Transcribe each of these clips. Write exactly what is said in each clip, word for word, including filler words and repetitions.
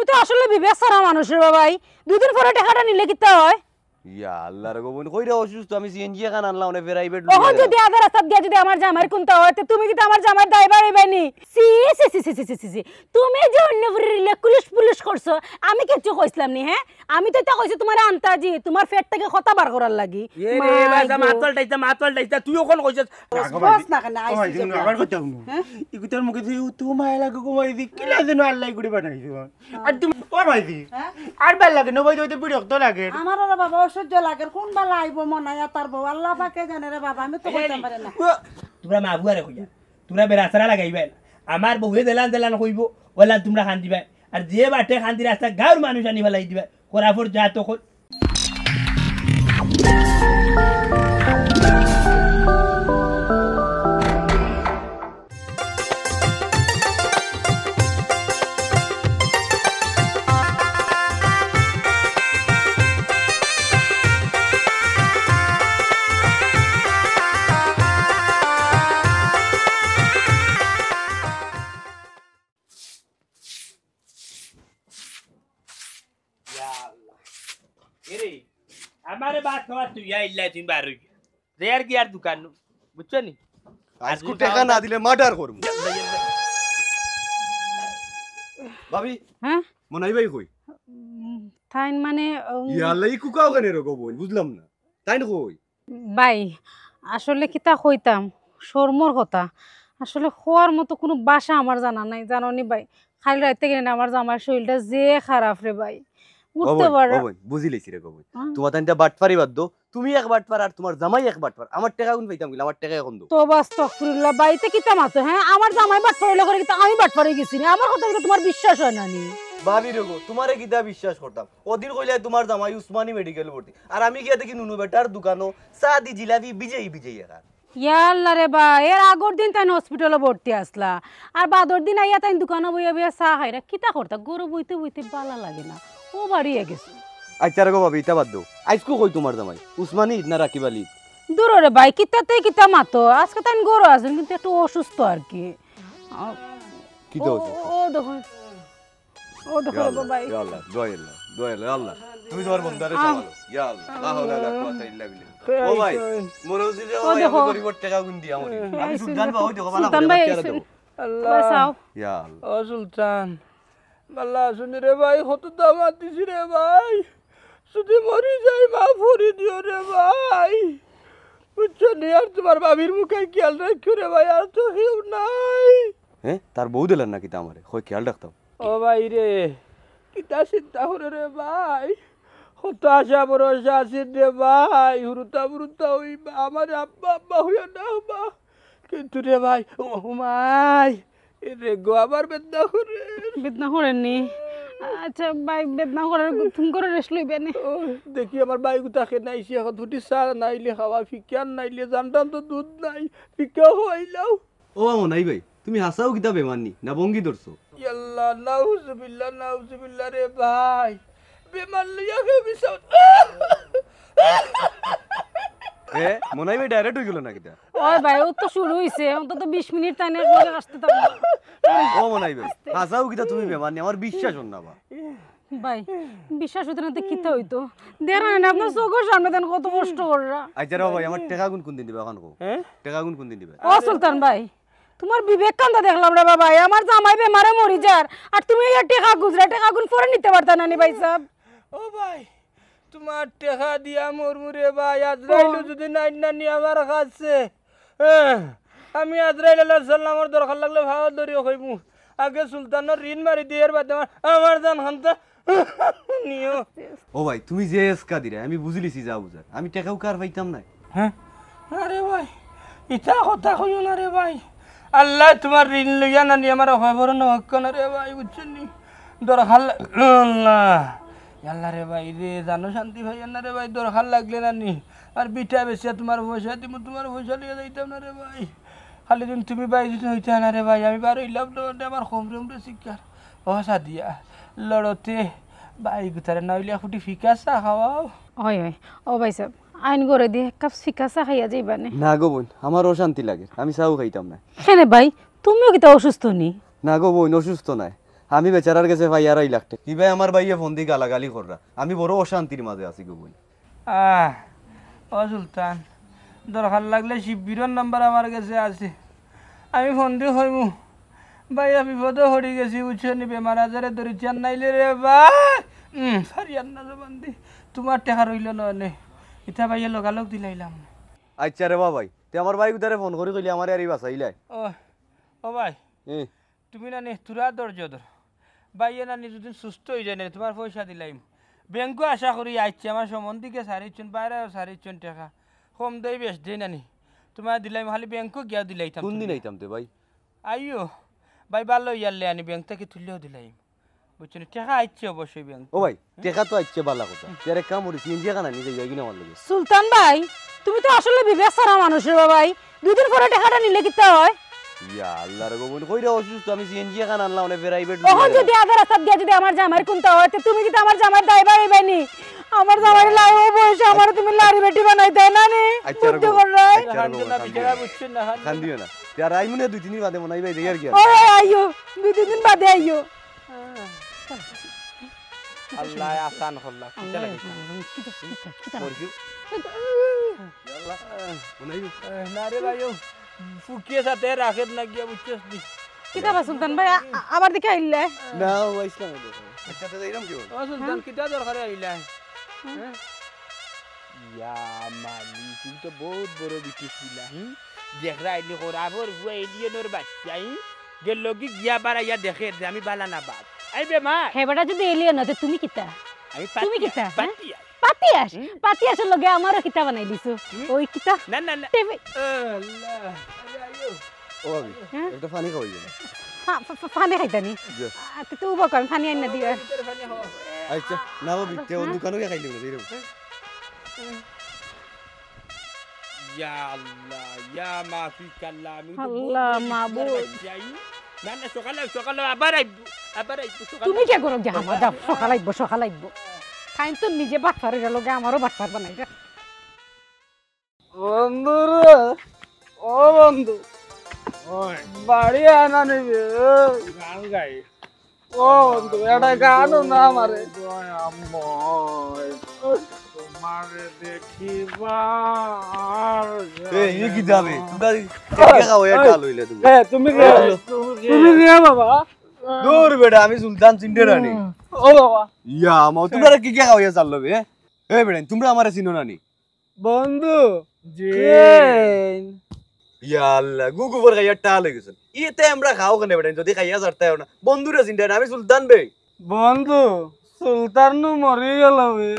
তো আসলে বিবেক ছাড়া মানুষ রে বাবাই। দুদিন পরে টেকাটা নিলে কিতা অয়? ইয়া আল্লাহ রে গো বইন, কইরা অসুস্থ, আমি সিএনজি এখান আনলাম, অনে প্রাইভেট অখন যদি আধা রাস্তাত গিয়া যদি আমার জামাইর কুন্তা অয়, তে তুমি কিতা আমার জামাইর দায়ভার অইবায় নি? ছি, ছি, ছি। তুমি যে অন্য ফুরির ইলে কুলুস পুলুস করছো, আমি কিচ্ছু কইছলাম নি, হে? আমি তো ইতা কইছি তুমার আন্তাজি, তুমার পেট থাকি কথা বার করার লাগি। এ রে, মাই বাজা, গো। মাতল ডাইতা, মাতল ডাইতা, তুই অখন কইছস। বস, বস না কেনে, ও ভাই, আইছি তুমি যখন। আবার কথা হুনো। হে? ইগুতার মুখে তুই, তুই মায়া লাগে গো ভাই, দি কিলা যেন আল্লাহ করে বানাইছো। আর তুমি, ও ভাইজি, হ্যাঁ? আর ভালা লাগে না ভাই, ওই তো বিরক্ত লাগে। আমার ওরা বাবা অসহ্য লাগে, কোন বালা আইবো মনাইয়া তার বউ, আল্লাহ পাকে জানে রে বাবা, আমি তো কইতাম পারি না। ও, তুমরা মা বুয়ারে কইয়া, তুমরা বেড়াছাড়া লাগাইবায় না। আমার বউয়ে যেলান যেলান কইবো, ওলান তুমরা কান্দিবায়। আর যে বাটে কান্দি রাস্তা গাঁওর মানুষ আনি ফালাই দিবায়। করাফর যা তো কর। ইয়া আল্লাহ। এরে, আমারে ভাত খাওয়াত তুই আইল্লা, তুমি বার অই। রে আর কি আর দোকান নু, বুঝছো নি? আইজকু টেকা না দিলে মার্ডার করমু। ভাবি, হ্যাঁ? মনাই ভাই কই? উম, তাইন মানে, উম, ইয়া আল্লাহ, ই কুকাও কেনে রে গো বইন? বুঝলাম না। তাইন কই? ভাই, আসলে কিতা কইতাম, শরমর কথা। আসলে কওয়ার মতো কুনু ভাষা আমার জানা নাই, জানো নি ভাই? কাইল রাইত থাকি না আমার জামাইর শরীরটা যে খারাপ রে ভাই। ও উঠতে বইন, পারে ও বইন, বুঝিলাইছি রে গো বইন। হ্যাঁ। তুমরা তাইন ইতা বাটপারি বাদ দেও, তুমি এক বাটপার আর তুমার জামাই এক বাটপার। আমার টেকাগুন পাইতাম কিলা, আমার টেকা অখন দেও। তওবা আস্তাগফিরুল্লাহ, ভাই, ইতা কিতা মাতো, হ্যাঁ? আমার জামাই বাটপারি অইলে করে কিতা আমি বাটপার অই গেছি নি? আমার কথা কিতা তুমার বিশ্বাস অয় না নি? ভাবি রে গো, তুমারে কিতা বিশ্বাস করতাম? ওদিন কইলায় তুমার জামাই উসমানী মেডিকেল ভর্তি, আর আমি গিয়া দেখি নুনু বেটার দোকানো চা দি জিলাপি ভিজাই ভিজাই খার। ইয়া আল্লাহ রে বা, এর আগর দিন তাইন হসপিটালো ভর্তি আছলা, আর বাদর দিন আইয়া তাইন দোকানো বইয়া বইয়া চা খাইরা। কিতা করতা? ঘরো বইতে বইতে বালা লাগে না, ও বাড়িয়ে গেছে। আইচ্ছা রে গো ভাবি, ইতা বাদ দেও। আইজকু কই তুমার জামাই? উসমানী না রাকিব আলী? দুরো রে ভাই, কিতাতে কিতা মাতো? আইজকে তাইন ঘরো আছইন, কিন্তু একটু অসুস্থ আর কি। আ, কিতা ও, অসুস্থ? ও দেখো, ও দেখো ইয়া রে আল্লাহ, ভাই। ইয়া আল্লাহ, দোয়া আল্লাহ, দোয়া আল্লাহ, ইয়া আল্লাহ। তুমি তুমার বন্দারে আহ। সামালো, ইয়া আল্লাহ। লা হাওলা ওয়ালা কুওয়াতা ইল্লা বিল্লাহ। কে ও ভাই, আইছে? মনে অইছে যে ও ভাই, আমি দেখো। গরিবর টেকা গুন দিয়া মরি। কে আমি আইছে? সুলতান বা, ওই দেখো, বালা সুলতান করে ভাই আমার চেহারা আইছে। দেখো। আল্লাহ। ভাই চাও। ইয়া আল্লাহ। ও সুলতান, বালা আছইন রে ভাই, কত দাম আতিছি রে ভাই। যদি মরি যাই, মাফ করি দিও রে ভাই। বুঝছো নি? আর তুমার ভাবির মুখে খেয়াল রাখিও রে ভাই, আর তো কেউ নাই। হ্যাঁ, তার বউ দিলার না কিতা আমারে? কই খেয়াল রাখতাম। ও ভাই রে, কিতা চিন্তা করে রে ভাই? কত আশা ভরসা আছিল রে ভাই, হুরুতা মুরুতা অইবা, আমারে আব্বা আব্বা কইয়া ডাকবা। কিন্তু রে ভাই, ও মাই, এ রে গো, আমার বেদনা করে। বেদনা করের নি? আইচ্ছা ভাই, বেদনা করের, তুমি ঘরো রেস্ট লইবা নে। ও, দেখি আমার ভাইগুতা কেনে আইছে, অখন দুটি চা নাইলে খাওয়া, ফিকা নাইলে, জানতাম তো দুধ নাই, ফিকা খাওয়াইলাও। ও মনাই ভাই, তুমি হাছাউ কিতা বেমার নি, না ভঙ্গি ধরছো? ইয়াল্লা, নাউজুবিল্লা, নাউজুবিল্লা রে ভাই। বেমার লইয়া কেউ মিছা। এ, মনাই ভাই ডাইরেক্ট অই গেল না কিতা? ওই ভাই, ও তো শুরু অইছে, অন্তত বিশ মিনিট তাইন এক লগে আসতে থাকবো। ও মনাই ভাই, হাছাউ কিতা তুমি বেমার নি, আমার বিশ্বাস অর না বা। ভাই, বিশ্বাস অইতো না তে কিতা অইতো? দেখরা না, আপনার চোখর সামনে তাইন কত কষ্ট কররা। আইচ্ছা রে ভাই, আমার টেকাগুন কুনদিন দিবা অখন কও? হ্যাঁ? টেকাগুন কুনদিন দিবা? ও সুলতান ভাই, তুমার বিবেক কান্দা দেখলাম রে বাবা, আমার জামাই বেমারে মরি যার, আর তুমি ইয়া টেকা খুজরায়, টেকাগুন পরে নিতে পারতা না নি ভাই সাব? ও ভাই, তুমার টেকা দিয়া মরমু রে ভাই, আজরাইল ও। যদি নাই না নি আমার কাছে, হ্যাঁ, আমি আজরাইল আলাইহিস সালামর দরকার লাগলে ভাও ধরিও কইমু। আগে সুলতানর ঋণ মারি দিয়া এর বাদে আমার, আমার জান খান্তা নিও। ও ভাই, তুমি যে এসকা দিরায়, আমি বুঝিলিছি যা বুঝার। আমি টেকাউ কার পাইতাম নায়। হ্যাঁ? আরে ভাই, ইতা কথা কইও না রে ভাই। আল্লায় তুমার ঋণ লইয়া না নি আমার খবর না হক্ক না রে ভাই, বুঝছো নি? দরকার লা-, আল্লাহ, আল্লাহ রে ভাই রে, জানো শান্তি পাইয়ার না রে ভাই, দরকার লাগলে না নি। আর বিটা বেচিয়া তুমার পয়সা দিমু, তুমার পয়সা লইয়া যাইতাম না রে ভাই। খালি দিন তুমি ভাই যদি হইতা না রে ভাই, আমি বার অইলাম না, মানে আমার কমরে উমরে শিকার। ও সাদিয়া, লড়তে ভাই গুতারে না অইলে এক ফুটি ফিকা চা খাওয়াও। অয়, অয়। ও ভাই সাব, আইন করে দি এক কাপ ফিকা চা খাইয়া যাইবা নে। না গো বইন, আমার অশান্তি লাগে, আমি চাও খাইতাম না। কেনে ভাই, তুমিও কিতা অসুস্থ নি? না গো বইন, অসুস্থ নায়। আমি বেচারার গেছে পাই আড়াই লাখ টেকা। ইবায় আমার ভাইয়ে ফোন দি গালাগালি কররা। আমি বড় অশান্তির মাঝে আছি গো বইন। আহ, ও সুলতান, দরকার লাগলে শিব্বিরর নাম্বার আমার গেছে আছে। আমি ফোন দি কইমু, ভাইয়া বিপদো পড়ি গেছি, বুঝছো নি, বেমার আজারে ধরিছি, আর নাইলে রে ভাই, উম, সারি আর না জবান দি, তুমার টেকা রইলো না নে। ইতা ভাইয়া লগালগ দিলাইলাম। আচ্ছা রে বা ভাই, তে আমার ভাইগুতারে ফোন করি কইলে আমারে আরি বাঁচাইলায়। ও, ও ভাই, এ। তুমি নানি থুড়া ধৈর্য ধরো। ভাইয়ে নানি যদি সুস্থ অই যায় নানি, তুমার পয়সা দিলাইমু। ব্যাংকও আশা করি আইছে, আমার সম্বন্ধিকে সারিছইন, বাইরেও সারিছইন টেকা। কম দেই বেশ দেই নানি। তুমার দিলাইমু, খালি ব্যাংকও গিয়া দিলাইতাম কুন দিন তুলিয়া। আইতাম তে ভাই? আইও। ভাই ভালা অইয়ারলে আনি ব্যাংক থাকি তুলিয়াও দিলাইমু। বুঝছো নি? টেকা আইছে অবশ্যই ব্যাংক। ও ভাই, টেকা তো আইছে বালা কথা। তে আর এক কাম করি, সিএনজি এখান আনি যাই, যাই কিনা আমার লগে। সুলতান ভাই, তুমি তো আসলে বিবেক ছাড়া মানুষ রে বা ভাই। দুই দিন পরে টেকাটা নিলে কিতা অয়? ইয়া আল্লাহ রে গো বইন, কইরা অসুস্থ, আমি সিএনজি এখান আনলাম, মানে প্রাইভেট অখন লইয়া। যদি আধা রাস্তা দিয়া যদি আমার জামাইর কুনতা অয়, তে তুমি কিতা আমার জামাইর ড্রাইভার অইবায় নি? আমার জামাইর লাউ বয়সে আমার তুমি লাড়ি বেটি বানাই দেয় না নি? আচ্ছা রে বুদ্ধি গো, কররায়। আচ্ছা রে গো, হান্ডু না, শান্তি বিচারা অই। বুঝছো না, হান্ডু। কান্দিও না। তে আর আইমু না দুই তিন দিন বাদে মনে অয় ভাই, দেখি আর কি আর। ওই, ওই, আইও, দুই তিন দিন বাদে আইও। আল্লাহ আসান করলা। কিতা আল্লাহ লাগে? আসান করলা। কিতা, কিতা, কিতা? মরগি। আল্লাহ, মনে অয়। এ, না রে ভাই, ও ফুকিয়ে সাথে রাখের না গিয়া, বুঝছস নি? কিতা বা সুলতান ভাই, আ-, আ-, আবার দেখি আইলে? না, ও আইসলাম না দেখো। আচ্ছা, তো এরকম কি হলো? ও সুলতান, হ্যাঁ? কিতা দরকারে আইলা? হ্যাঁ? হ্যাঁ? ইয়া মালি, তুমি তো বহুত বড় বিটিস ছিলা, হুম? দেখরা এলি খরাবর ফুয়া এলিয়েনর বাচ্চা, হুম? গেল কি গিয়া বাড়াইয়া দেখে যে আমি বালা না বাদ। এই বেমার। হে বেটা যদি এলিয়েন অয়, তে তুমি কিতা? আমি তুমি পাতিয়া, কিতা, হ্যাঁ? পাতিয়া। পাতিয়াস? হুম। পাতিয়াসর লগে আমারও কিতা বানাই দিছো? তুমি? ওই কিতা? না, না, না। টেবে- ও আল্লাহ। আরে আইও। ও ভাবি, হ্যাঁ? একটা পানি খাওয়াই দেন। পা-, পা-, পা-, পানি খাইতা নি? জি। আ, তে, তে উবা কর, আমি পানি আইনা দিবা। ভিতরে পানি খাওয়া। আচ্ছা, না ভাবি, তে ওর হ্যাঁ? দোকানো গিয়া খাইলে না, এইরকম। ইয়া আল্লাহ, ইয়া মাফিক আল্লাহ, আমি তো আল্লাহ বহুত বড় মাবুদ। বিপদর বাচ্চা, ই। না, না, সকালে, সকালে আবার আইবো, আবার আইবো, সকালে। তুমি কে করো যে আমার যাও, সকাল আইবো, সকাল আইবো। তাই তো নিজে বাটপার অইরা লগে আমারও বাটপার বানাইরা। বন্ধু রে, ও বন্ধু, ওই। বাড়ি আনা নিবে, ওই। গান গাই। ও বন্ধু, এটা গানও না আমারে। তোমারে দেখিবার এ, ইয়ে কি যাবে? তোমরা কি খাওয়া এই, টাল হইলে তুমি? এ, তুমি কে? তুমি কে? তুমি কে বাবা? দূর বেটা, আমি সুলতান সিন্ডেরানি। ও বাবা। ইয়া, মা, তোমরা কি কে খাওয়া চাললো বে? এ বেটা, তোমরা আমারে চিনো না নি? বন্ধু, জি। কেন? ইয়া আল্লাহ, গু গোবর খাইয়া টাল হয়ে গেছেন। ইতে আমরা খাও কেনে বেটা, যদি খাইয়া ছাড়তে হয় না। বন্ধুরে চিনতে না, আমি সুলতান বে। বন্ধু, সুলতান নু মরি গেল বে।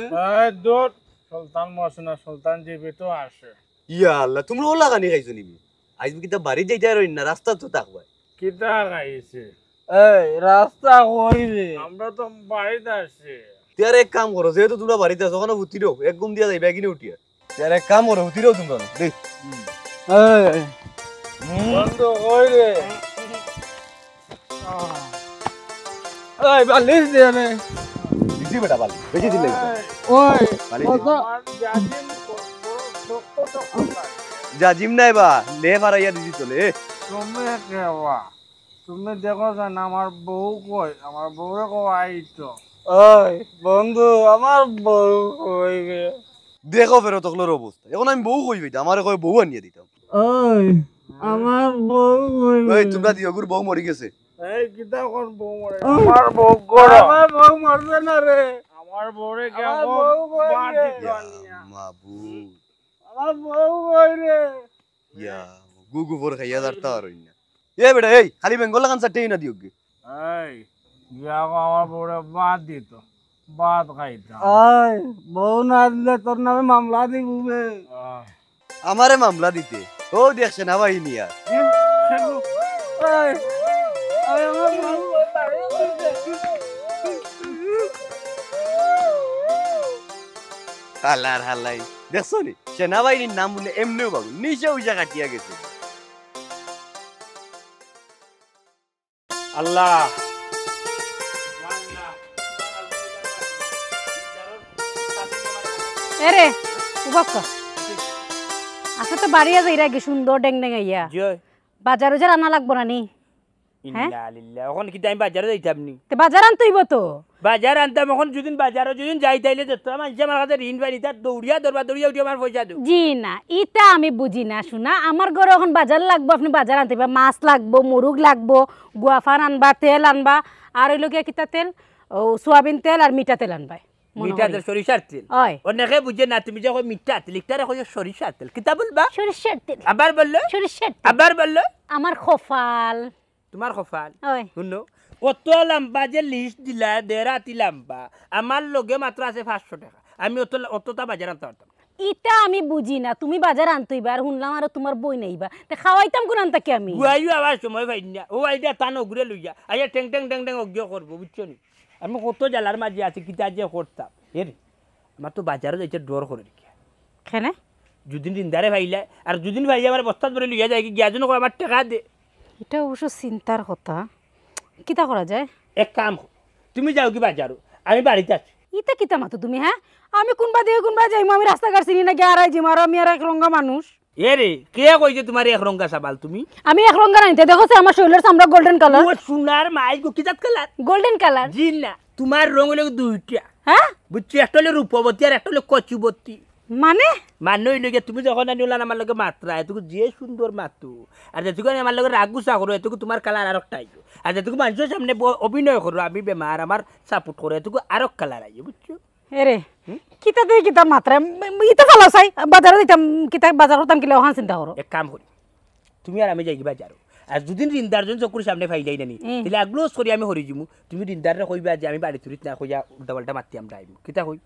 এই দূর, সুলতান মরছে না, সুলতান জীবিত আছে। ইয়া আল্লাহ, তোমরা ওলা খানি খাইছো নিবি? আইজ কিতা বাড়ি যাইতে আর না, রাস্তা তো থাকবায়। কিতা খাইছে? এই, রাস্তা কই রে? আমরা তো বাড়িত আছি। তে আর এক কাম করো, যেহেতু তোমরা বাড়িত আছো, ওখানে হুতি রও, এক ঘুম দিয়া যাইবা, এগিনে উঠিয়া। তে আর এক কাম করো, হুতি রও তোমরা, দে। এই, হুম। বন্ধু, কই রে? এই, বালিশ দে রে। দিছি বেটা বালিশ, বেশি দিলে। ওই, বালিশ দে। কত? আমার জাজিম ক-, বড় শক্ত তো আমার। জাজিম নাই বা, লে ফারাইয়া দিছি তো, লে। তুমি কেবা? তুমি দেখো যেন আমার বউ কই, আমার বউরে কও আইতো। ওই বন্ধু, আমার বউ কই রে? দেখো ফেরত অকলর অবস্থা। এখন আমি বউ কই পাইতাম, আমারে কয় বউ আনিয়া দিতাম। ওই, আমার বউ কই রে? এই, তোমরা দিও, গুর বউ মরি গেছে। এই, কিতা কোন বউ মরে? ওই, আমার বউ করো। আমার বউ মরছে না রে। আমার বউরে কে আমার এখন বউ কই বাদ রে? দিত ইয়া আনিয়া। মাবুদ। আমার বউ কই রে? ইয়া, গু গোবর খাইয়া যারতা আর হইন না। এ বেটা, এই, খালি বেঙ্গল লাখান চারটে না দিও গি। এই, গিয়া কও আমার বউরে ভাত দিত, ভাত খাইতাম। এই, বউ না দিলে তোর নামে মামলা দিব বে। আহ। আমারে মামলা দিতে? ও দেখ সেনাবাহিনী আর। এই, এই, আমার বউ। হালার হালাই। দেখছো নি? সেনাবাহিনীর নাম বলে এমনিও বাবু। নিশা উইশা কাটিয়া গেছে। আল্লাহ। এরে, উবাক্কা। আচ্ছা, তো বাড়িয়া যাইরা গি সুন্দর ডেং ডেং আইয়া। জি অয়। বাজার উজার আনা লাগবো না নি? ইন্না লিল্লাহ। অখন কিতা আমি বাজারো যাইতাম নি? তে বাজার আনতে অইবো তো। বাজার আনতাম, অখন যুদিন বাজারো যুদিন যাই, তাইলে যত মানষে আমার কাছে ঋণ পাইন, ইতা দৌড়িয়া দরবা দৌড়িয়া উঠি আমার পয়সা দেও। জি না, ইতা আমি বুঝি না, শুনা। আমার ঘরো অখন বাজার লাগবো, আপনে বাজার আনতে অইবা, মাছ লাগবো, মুরুগ লাগবো, গুয়াফান আনবা, তেল আনবা, আর অইলো গিয়া কিতা তেল, ও, সোয়াবিন তেল আর মিঠা তেল আনবায়। মনো মিঠা করি। তেল, সরিষার তেল। অয়। অনেকে বুঝে না, তুমি যে কও মিঠা তেল, ইকটারে কইও সরিষার তেল। কিতা বলবা? সরিষার তেল। আবার বললো? সরিষার তেল। আবার বললো? আমার কপাল। তোমার কপাল। অয়। হুনো, অত লাম্বা যে লিস্ট দিলা, দেড় আতি লাম্বা, আমার লগে মাত্র আছে পাঁচশো টেকা। আমি অত, অতটা বাজার আনতে পারতাম না। ইটা আমি বুঝি না, তুমি বাজার আনতে অইবা, আর হুনলাম আরো তোমার বইন আইবা, তে খাওয়াইতাম কুনান থাকি আমি? গুয়াইও আবার সময় পাই না, ও আইডা তান ওগুরে লইয়া, আইয়া টেং টেং টেং টেং অজ্ঞ করবো, বুঝছো নি? আমি কত জ্বালার মাঝে আছি, কিতা যে করতাম। এরে, আমার তো বাজারো যাইতে ডর করে রে কিয়া। কেনে? যুদিন রিন্দারে পাইলায়, আর যুদিন পাইয়া আমার বস্তাত ভরি লইয়া যায়গি, গিয়া যেন কয় আমার টেকা দে। ইটা অবশ্য চিন্তার কথা। কিতা করা যায়? এক কাম কর, তুমি যাওগি বাজারো, আমি বাড়িত আছি। ইতা কিতা মাতো তুমি, হ্যাঁ? আমি কুনবা দিয়া কুনবা যাইমু, আমি রাস্তাঘাট চিনি না, গিয়া হারাই যিমু, আর আমি আর এক রঙ্গা মানুষ। এরে, কে কইছে তোমার এক রঙ্গা সাবাল তুমি? আমি এক রঙ্গা নাইতে, দেখো সে আমার শরীলর চামড়া গোল্ডেন কালার। ও সোনার মাই গো, কি জাত কালার? Golden colour. জি না, তোমার রং অইলো দুইটা। হ্যাঁ? বুঝছো, একটা অইলো রূপবতী আর একটা অইলো কচুবতী। মানে? মানে অইলো গিয়া, তুমি যখন আনি ওলান আমার লগে মাতরায়, এটুকু যে সুন্দর মাতো, আর যেটুকু আনি আমার লগে রাগ গুসা করো, এটুকু তোমার কালার আরোকটা আইবো। আর যেটুকু মানষর সামনে ব-, অভিনয় করো, আমি বেমার, আমার সাপোর্ট করো, এটুকু আরোক কালার আইবো, বুঝছো? এরে, হুম? কিতা দিয়া কিতা মাতরায়, ইতা ফালাও চাই, বাজারো যাইতাম, কিতা বাজার করতাম কিলা, অখান চিন্তা করো। এক কাম করি, তুমি আর আমি যাইগি বাজারো। আর যুদিন রিন্দার জন চকুর সামনে পাইলাই না নি, হুম। তাইলে আগলোস করি আমি হরি যিমু। তুমি রিন্দাররে কইবা যে আমি বাড়িত উড়িত না কইয়া উল্টা পাল্টা মাতি আমরা আইমু। কিতা কই?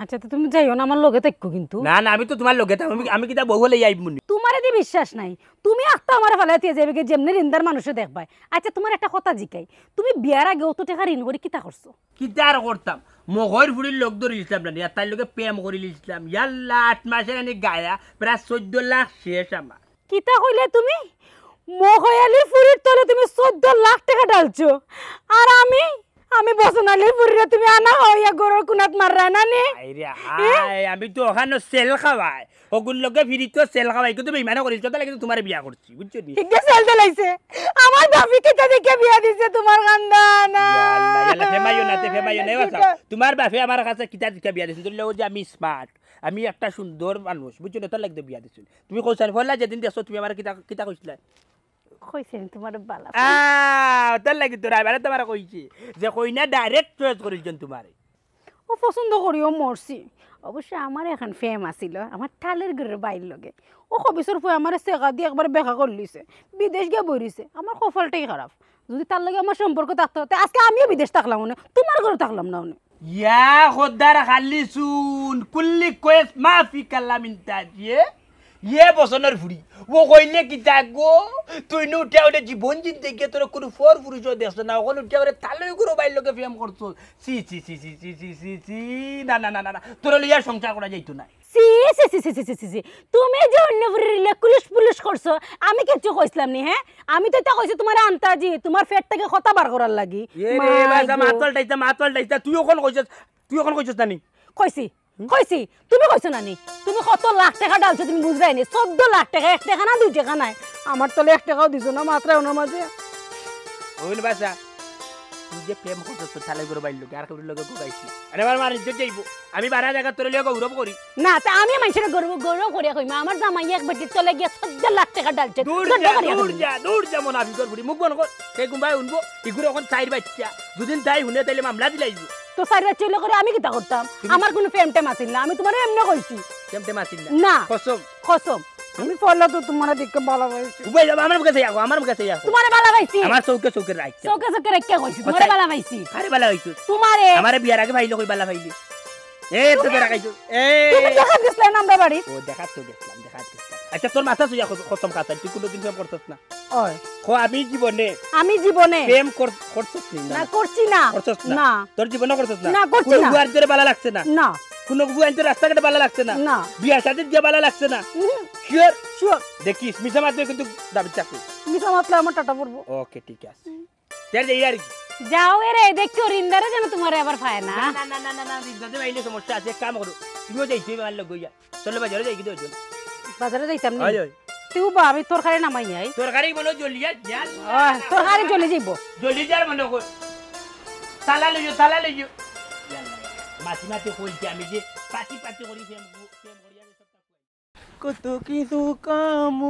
আচ্ছা, তো তুমি যাইও না, আমার লগে থাকো কিন্তু। না, না, আমি তো তোমার লগে থাকমু। আমি, আমি কিতা বউ অইলে আইমু নি? তোমারে দি বিশ্বাস নাই। তুমি আখতা আমারে ফালাই দিয়া যাইবায় গি, যেমনে রিন্দার মানুষে দেখবায়। আচ্ছা, তোমার একটা কথা জিকাই, তুমি বিয়ার আগে অত টেকা ঋণ করি কিতা করছো? কিতা আর করতাম? মগর ফুড়ির লগ ধরিলিছলাম না নি, আর তাইর লগে প্রেম করিলিছলাম। ইয়াল্লা, আট মাসের আনি গায়া, প্রায় চৌদ্দ লাখ শেষ আমার। কিতা কইলে তুমি? মগয়ালির ফুড়ির তলে তুমি চৌদ্দ লাখ টেকা ঢালছো, আর আমি, আমি বসনালির ফুড়িরে তুমি আনা অইয়া ঘরর কুনাত মাররায় না নি? আইরে হায়, আমি তো অখানো সেল খাওয়াই, হগুর লগে ফিরি তো সেল খাওয়াই, কিন্তু বেইমানি করিলিছো, তার লাগি তো তোমারে বিয়া করছি, বুঝছো নি? হিগে সেল দিলাইছে, আমার বাফে কিতা দেখিয়া বিয়া দিছে তোমার কান্দা না? ইয়াল্লা, ইয়াল্লা, ফেমাইও না, তে ফেমাইও না, এ বাসাও। তোমার বাফে আমার কাছে কিতা দেখিয়া বিয়া দিছে? ধরিলাও যে আমি smart, আমি একটা সুন্দর মানুষ, বুঝছো নি? তার লাগি তো বিয়া দিছে। তুমি কইছো নি, পয়লা যেদিন দেখছো তুমি আমারে কিতা, কিতা কইছিলায়? কইছি নি তোমারে বালা পাই। আহ, তার লাগি তো রায়বারে তোমারে কইছি যে কইনা direct choice করিলিছইন তোমারে। ও পছন্দ করিও মরছি। অবশ্য আমার একখান প্রেম আছিল, আমার তালর ঘরর বাইর লগে। ও খবিছর ফুয়ায় আমারে ছেকা দি একবারে বেকা করিলিছে। বিদেশ গিয়া বইরিছে। আমার কপালটাই খারাপ। যুদি তার লগে আমার সম্পর্ক থাকতো, তে আজকে আমিও বিদেশ থাকলাম অনে, তোমার ঘরো থাকলাম না অনে। ইয়া খোদার খালি সুন, কুল্লি কোয়েস মাফি কালাম ইন্তাজ, ইয়ে? ইয়ে বসনর ফুড়ি। ও কইলে কিতা গো? তুই নু উঠিয়া উঠে জীবন জিন্দেগি তোর কুনু ফর ফুরুষও দেখছ না, অখন উঠিয়া উঠে তালই গুরু বাইর লগে প্রেম করছস। ছি, ছি, ছি, ছি, ছি, ছি, ছি, ছি, না, না, না, না, না, তোরে লইয়া সংসার করা যাইতো না। ছি, ছি, ছি, ছি, ছি, ছি, ছি, ছি। তুমি যে অন্য ফুড়ির লগে কুলুস পুলুস করছো, আমি কিচ্ছু কইছিলাম নি, হ্যাঁ? আমি তো ইতা কইছি তোমার আন্তাজি, তোমার পেট থাকি কথা বার করার লাগি। এ রে, মাই বাসা, গো। মাত পাল্টাইতা, মাত পাল্টাইতা। তুই অখন কইছস, তুই অখন কইছস না নি? কইছি, হুম? কইছি। তুমি কইছো না নি? তুমি কত লাখ টেকা ঢালছো তুমি বুঝরায় নি? চৌদ্দ লাখ টেকা, এক টেকা না, দুই টেকা নায়। আমার তলে এক টেকাও দিছো না, মাতরায় অনর মাঝে। ওই নে বাসা, তুই যে প্রেম করছস তোর তালই গুরু বাইর লগে, আর কেউর লগে ঘুরাইছি। আরে আমার মান ইজ্জত যাইবো। আমি বারা জাগাত তোরে লইয়া গৌরব করি। না, তে আমি মানষরে গৌরব, গৌরব করিয়া কইমু, আমার জামাই এক বেটির তলে গিয়া চৌদ্দ লাখ টেকা ঢালছে। দূর যা, দূর যা, দূর যা, মুনাফিকর ফুড়ি, মুখ বন্ধ কর। হে কুনবায় হুনবো, ইগুর অখন চাইর বাইচ্চা। যুদি তাই হুনে, তাইলে মামলা দিলাইবো। তো চাইর বাইচ্চা অইলে করি আমি কিতা করতাম? তুমি আমার কুনু প্রেম টেম আছিল না, আমি তোমারে এমনে কইছি। প্রেম টেম আছিল না? না। কসম। কসম। আমি পয়লা তো তোমারে দেখে বালা পাইছি। উবাই যাবো, আমার মুখে চাইয়া কও, আমার মুখে চাইয়া কও। তোমারে বালা পাইছি। আমার চউখে চউখে রাখিয়া। চউখে চউখে রাখিয়া কইছি, তোমারে বালা পাইছি। কারে বালা পাইছো? তোমারে। আমারে বিয়ার আগে পাইলে কই বালা পাইলে? এ, তো ধরা খাইছো। এ। তুমি দেখাত গেছলায় না আমরার বাড়ি? ও, দেখাত তো গেছলাম, দেখাত গেছলাম। আচ্ছা, তোর মাথা ছুইয়া কস-, কসম খাস, তুই কুনুদিন প্রেম করছস না? ওই। কো, আমি জীবনে আমি জীবনে প্রেম কর-, করছস নি? না, না, না। করছি না। করছস না? না। তোর জীবনে করছস না? না, করছি কুনু না। ফুয়াইন্তরে বালা লাগছে না? না। কুনু ফুয়াইন্তরে রাস্তাঘাটে বালা লাগছে না? না। বিয়া শাদিত গিয়া বালা লাগছে না? উহুম। Sure? Sure। দেখিস, মিছা মাতলে কিন্তু দাবিত চাকরি। মিছা মাতলে আমার টাটা পড়বো। ওকে, ঠিক আছে। হুম। তে যাই আর কি। যাও এরে, দেখো রিন্দারে যেন তোমারে আবার পায় না। না, না, না, না, না, না, রিন্দাতে পাইলে সমস্যা আছে, এক কাম করো, তুমিও যাইছো আমার লগে অইয়া। চলো বাজারো যাইগি দুইজন। বাজারো যাইতাম নি? অয়, অয়। তুই বা আমি তরকারি নামাই আই। তরকারি মনো জ্বলিয়া যার। ও, তরকারি জ্বলি যাইব। জ্বলি যার মনো কর। তালা লইও, তালা লইও। মাতি মাতি কইছি আমি যে পাতি পাতি করি প্রেম, প্রেম করিয়া। কত কিছু কামু,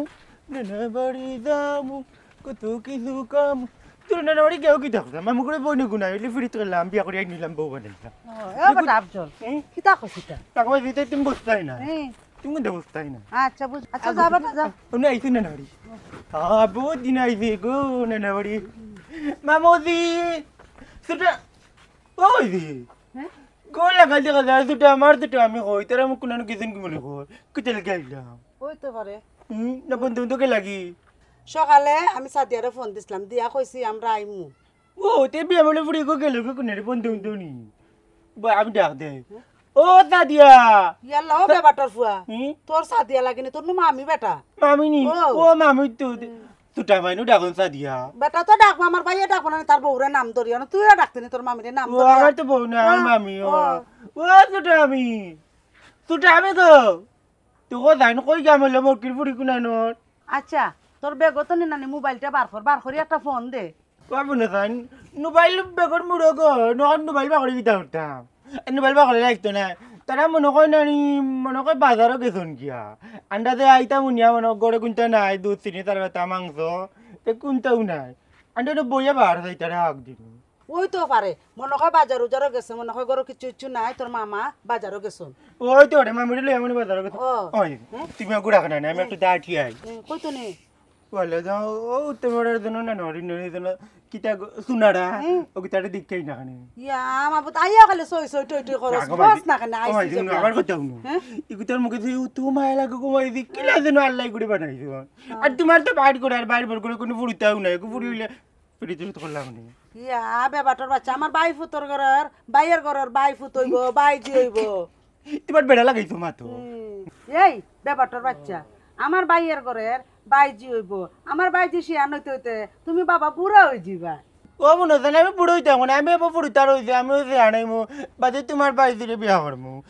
নানা বাড়ি যামু, কত কিছু কামু। তোর নানা বাড়ি গেও কি দেখলাম? আমি করে বই নিগুনা, এলি ফিরিত করলাম, বিয়া করে নিলাম, বউ বানাইলাম। ও, এ বেটা আফজল, হুম? কিতা কছিস তা? তাকে ভাই দিতে তুমি বুঝতাই না। হুম। তুমি তো বুঝতাই না। আচ্ছা, বুঝ-, আচ্ছা, যা বেটা, যা। উনি আইসি নানা বাড়ি। হ্যাঁ, বহুত দিন আইসি গো, নানা বাড়ি। মামুজি, সুটা, ওই দি। হ্যাঁ? গো লাগাই দেখা যায়, সুটা আমার দুটো আমি কই, তারা মুখ কোনো গেছেন কি মনে কর? কিতা লাগি আইলাম? ওই তো পারে। হুম, না বন্ধু বন্ধু কে লাগি? সকালে আমি সাদিয়ারে ফোন দিছিলাম, দিয়া কইছি আমরা আইমু। ও, তে বিয়া বলে ফুড়ি গো গেল গো কোনে রে বন্ধু বন্ধু নি? বা, আমি ডাক দে। ও সাদিয়া। ইয়াল্লা, ও বেবাটর ফুয়া। হুম? তোর সাদিয়া লাগেনি, তোর নু মামি বেটা। মামি নি? ও। ও মামি তো। হুম। সুটা মাইনু ডাকন সাদিয়া। বেটা তো ডাকবো, আমার ভাইয়ে ডাকবো না, তার বউরে নাম ধরিয়া না, তুইও ডাকতে নি তোর মামিরে নাম ও, ধরিয়া। আমার তো বউ না, আমার ও, মামি, ও। ও। ও সুটা আমি। সুটা আমি গো। তুই কো জান কই গেল মরকির ফুড়ি কুনানোর? আচ্ছা, তোর বেগত নি নানি মোবাইলটা বার কর, বার করি একটা ফোন দে। পারবো না জান, মোবাইল বেগর মুড়ো গো, নখন মোবাইল বার করি কিতা করতাম? আর মোবাইল বার করি লাগতো না। তারা মনে কয় নানি, মনে কয় বাজারও গেছন গিয়া। আন্দাজে আইতাম উনিয়া মনে কয় ঘরে কুনতা নাই, দুধ চিনি তার বেটা মাংস, তে কুনতাও নাই। আন্দাজে বইয়া বার যাই তারা একদিন। ওই তো পারে, মনে কয় বাজার উজারও গেছে, মনে কয় ঘরে কিচ্ছু কিচ্ছু নাই, তোর মামা বাজারও গেছন। ওই তো রে, মামুরে লইয়া মনে বাজারও গেছে। ও। ওই, হ্যাঁ? তুমি গুড়া খানা না, আমি একটু দাঁড়িয়ে আই। হুম, কই তো নি? বলে যাও, ও উত্তর পাড়ার জন্য না, নরি নরি জন্য, কিতা গো-, সুনারা, হুম। ও কিতারে দিকেই না খানে। ইয়া, আমার বুত আইয়া খালি সই সই টই টই করস, রাখো বস ভাই। না খানে, ও আইসি ভাই, যে তুমি আবার কথা হুনো। হ্যাঁ? ইগুতার মুখে যে, "ও, তো মায়া লাগে গো, ভাই, যে কিলা যেন আল্লাহ করে বানাইছে।" হ্যাঁ। আর তোমার তো বাইর করে, আর বাইর বার করে কোনো ফুড়িতাও নাই, ফুড়ি হইলে পিরিতি তো করলাম নি। ইয়া, বেবাটর বাচ্চা, আমার ভাই ফুতর ঘরর, ভাইয়ের ঘরর ভাই ফুত হইব, ভাইজি হইব। তোমার বেড়া লাগাইছো মা তো। হুম। এই, বেবাটর বাচ্চা, আমার ভাইয়ের ঘরর ভাইজি হইব। আমার ভাইজি শিয়ান হইতে হইতে তুমি বাবা বুড়া হই যিবা। ও মনে হয় আমি বুড়া হইতাম না, আমি এবার বুড়া তার হইছে, আমি হইছে আনাইমু, বাদে তোমার ভাইজিরে বিয়া করমু।